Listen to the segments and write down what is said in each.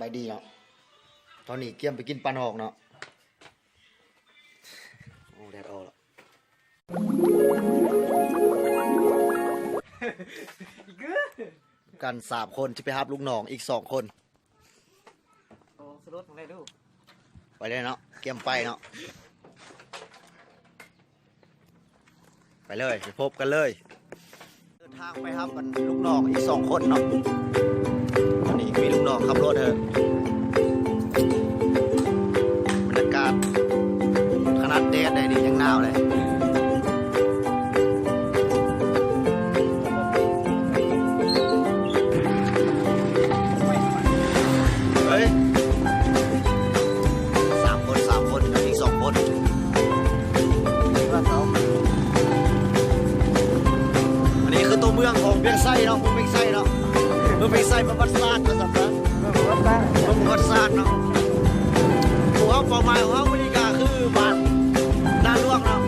ບາຍດີເນາະ ຕອນນີ້ກຽມໄປກິນປານອກເນາະ. ໂອ້ ແດດອອກແລ້ວ. ກັນສາມຄົນ ຊິໄປຮັບລູກນ້ອງອີກສອງຄົນ. ໂອ້ ສະຫຼຸດຈັ່ງໃດດູ ໄປເລີຍເນາະ ກຽມໄປເນາະ ໄປເລີຍ ໄປພົບກັນເລີຍ. ເດີນທາງໄປຮັບກັນລູກນ້ອງອີກສອງຄົນເນາະ. ຕອນນີ້ມີລູກນ້ອງຂັບລົດເດີ. ບັນຍາກາດຂະໜາດແດດໄດ໋ນີ້ຍັງໜາວເລີຍ. ເອີຍ ສາມຄົນ ສາມຄົນ ຍັງອີກສອງຄົນ. ອັນນີ້ຄືຕົວເມືອງຂອງວຽງໄຊເນາະ ເມືອງວຽງໄຊເນາະ ເມືອງວຽງໄຊປະຫວັດສາດວ່າຊັ້ນຊະ. ເມືອງປະຫວັດສາດ ເມືອງປະຫວັດສາດເນາະ. ພວກເຮົາ ເປົ້າໝາຍຂອງເຮົາມື້ນີ້ກະຄືບ້ານນາຫຼວງເນາະ.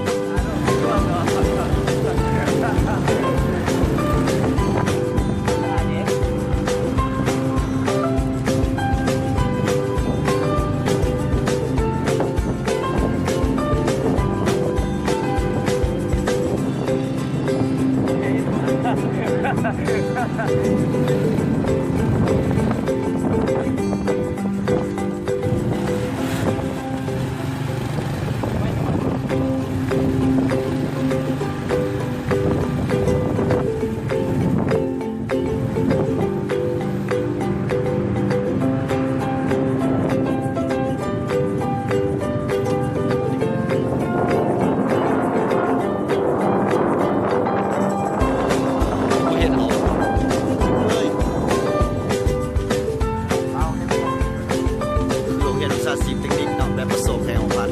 ໂຮງຮຽນວິຊາຊີບເຕັກນິກເນາະ ແບບປະສົມໃນຫ້ອງພັກ.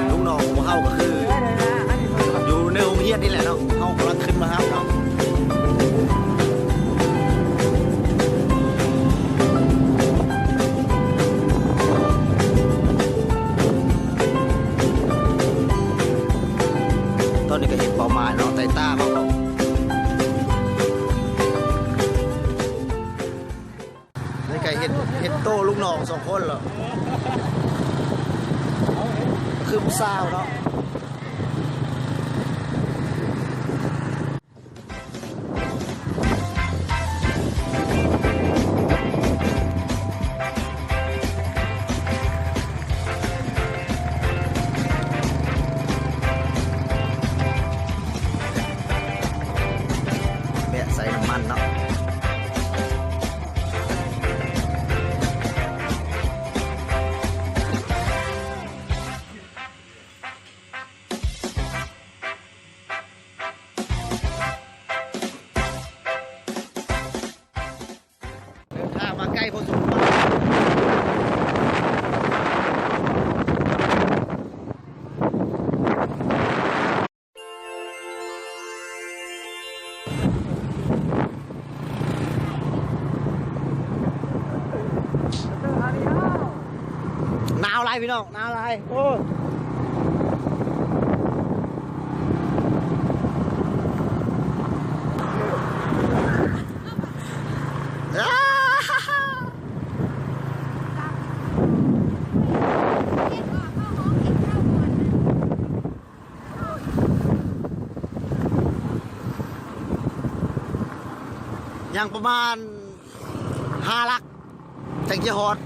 ລູກນ້ອງຂອງພວກເຮົາກະຄືຢູ່ໃນໂຮງຮຽນນີ້ແຫຼະເນາະ ເຮົາກຳລັງຂຶ້ນມາຮັບເນາະ. ຕອນນີ້ກະເຫັນເປົ້າໝາຍເນາະ ໃຕ້ຕາເຮົາເນາະ. ໃນກະເຫັນ ເຫັນໂຕລູກນ້ອງສອງຄົນແລ້ວ ຄືຜູ້ສາວເນາະ. ແວະໃສ່ນ້ຳມັນເນາະ. ເດີນທາງມາໄກພໍສົມຄວນ. ໜາວຫຼາຍພີ່ນ້ອງ ໜາວຫຼາຍ ໂອ້. ຍັງປະມານຫ້າຫຼັກຈັ່ງຈະຮອດ.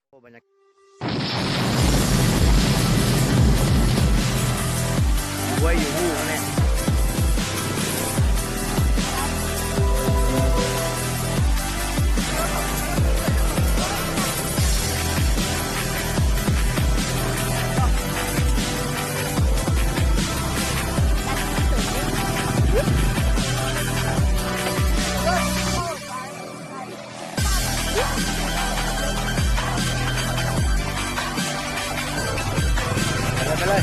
ໂອ້ ບັນຍາກາດ ຫ້ວຍຢູ່ຮູ້ແນ່. ໂ ໄປເລີຍ.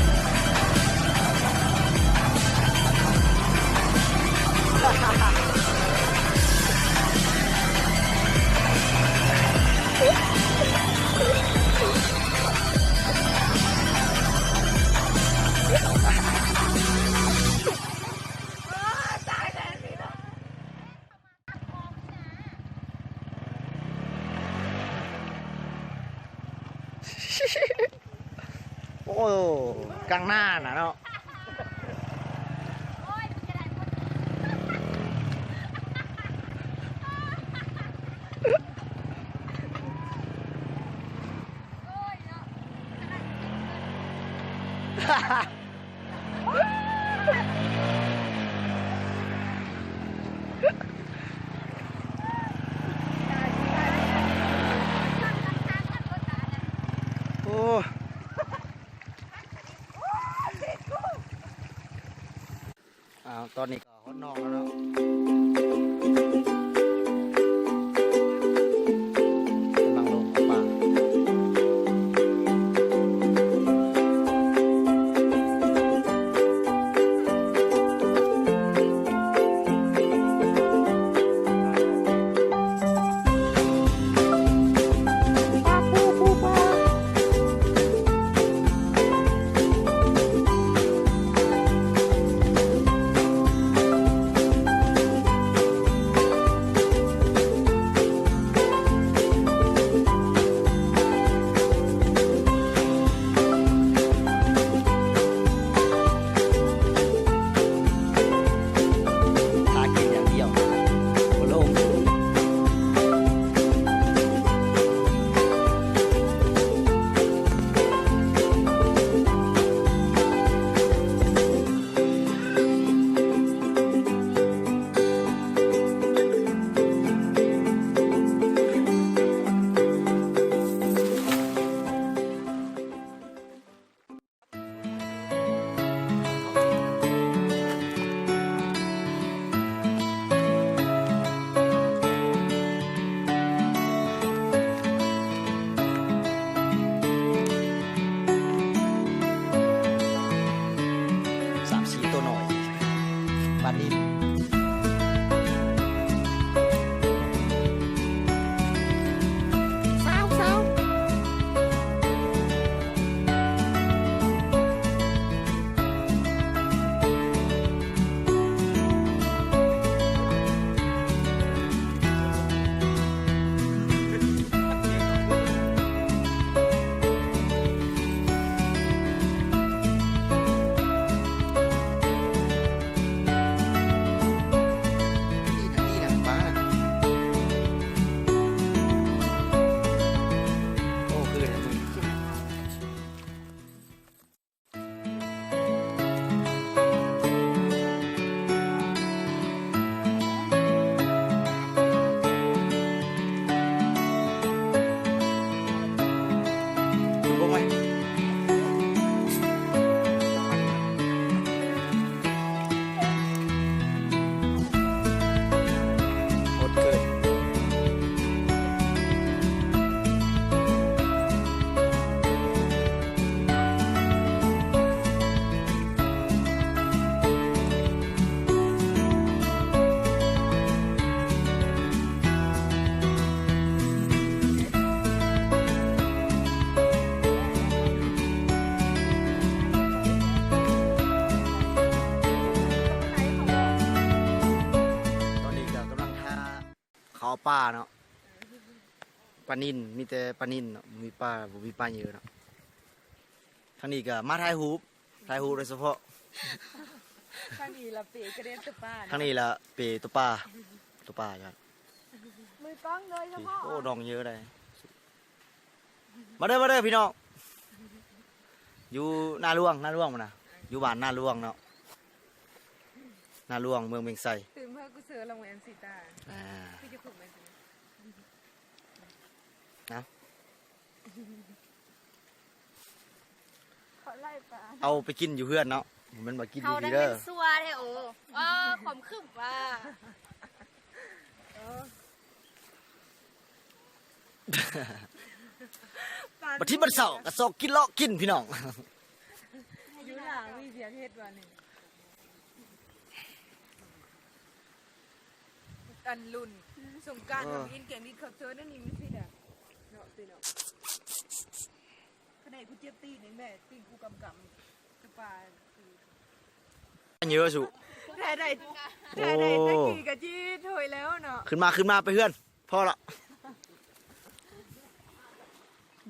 ໂອ້ ກາງໜ້ານະເນາະ. ໂອ້ ອ້າວ ຕອນນີ້ ຮອດໜອງແລ້ວເນາະ ກຳລັງລົງເຂົ້າປ່າ. ຖ້າກິນຢ່າງດຽວ ບໍ່ລົງ. ສາມສີ່ໂຕນ້ອຍ ປານິນ. ຕອນນີ້ກໍກຳລັງຖ້າເຂົ້າປ່າເນາະ. ປານິນ ມີແຕ່ປານິນເນາະ ບໍ່ມີປາ ບໍ່ມີປາເຍີເນາະ. ທາງນີ້ກໍມາຖ່າຍຮູບ ຖ່າຍຮູບໂດຍສະເພາະ. ທາງນີ້ລະເປກະເດັນຕົວປາເນາະ ທາງນີ້ລະເປຕົວປາ ຕົວປາຢູ່ຫັ້ນ. ມືກ້ອງໂດຍສະເພາະ ໂອ້ ນ້ອງເຍີໄດ໋. ມາເດີ ມາເດີພີ່ນ້ອງ ຢູ່ນາຫຼວງ ນາຫຼວງພຸ້ນນະ ຢູ່ບ້ານນາຫຼວງເນາະ ນາຫຼວງ ເມືອງວຽງໄຊ. ຕື່ມເຮີ ກູເຊີລອງແວນສີຕາ ອ່າ ຄືຈະຄຸມແມ່ນ ນະ ເຂົາໄລ່ປາ ເອົາໄປກິນຢູ່ເຮືອນເນາະ ບໍ່ແມ່ນວ່າກິນຢູ່ພີ້ເດີ. ເຂົານັ້ນແມ່ນຊົ່ວແທ້ ໂອ້ ອ້າ ຄວາມຄຶບວ່າ ເອີ ບັດທີບັດເຊົ້າກໍຊອກກິນເລາະກິນພີ່ນ້ອງ. າງມີວຽກເຮັດວ່ານີ້ ອັນລຸ້ນສົງການ ເອີ ທຳອິນແກງດິນເຂົ້າເຊີນ ອັນນີ້ມີສິດອະເນາະ ຕີເນາະ. ຂະແນນກູເຈັບຕີນນີ້ແມ່ ຕີນກູກຳໆ ຄືປາ ອັນນີ້ວ່າສຸ ແທ້ໄດ້ ແທ້ໄດ້ ໂອ້ ຕະກີ້ກະຈີໂຖຍແລ້ວເນາະ. ຂຶ້ນມາ ຂຶ້ນມາ ໄປເຮືອນ ພໍລະ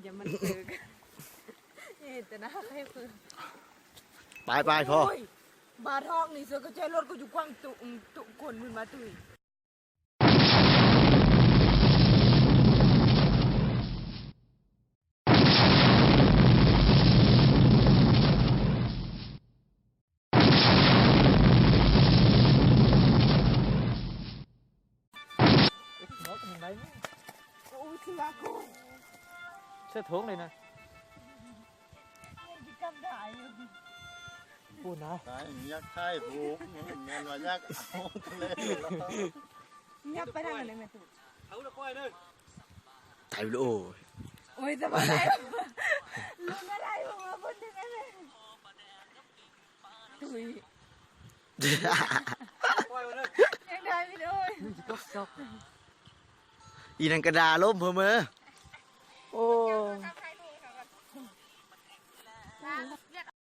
ຢ່າມັນເຕີກ ເຮັດແຕ່ໜ້າໃຫ້ເພິ່ນ ໄປ ໄປ ພໍ. ໂອ້ຍ ບາທອກນີ້ເສືອກະແຈລົດກໍຢູ່ກວ້າງຕຸ ຕຸ ຄົນມັນມາຕຸຍ. ໂອ້ຍ ເສືອກູ ເສືອຖົງເລີຍນະ ຍັງຊິກຳໄດ້ຢູ່ ພຸ້ນນະ ຕາຍ ຍັກຖ່າຍຮູບ ແມ່ນວ່າຍັກເອົາທະເລ ຍັບໄປທາງນັ້ນເລີຍແມ່ຕູ້ ຖ່າຍວິດີໂອ. ໂອ້ຍ ສະບາຍ ລຸ້ນອະໄລ ເບິ່ງວ່າເພິ່ນເຮັດແນວໃດ ຕຸ້ຍ ຍັງຖ່າຍວິດີໂອຢູ່ ມັນຊິຕົກຊອກ ອີ່ນັ້ນກະດ່າລົມເພິ່ນເມີ ໂອ້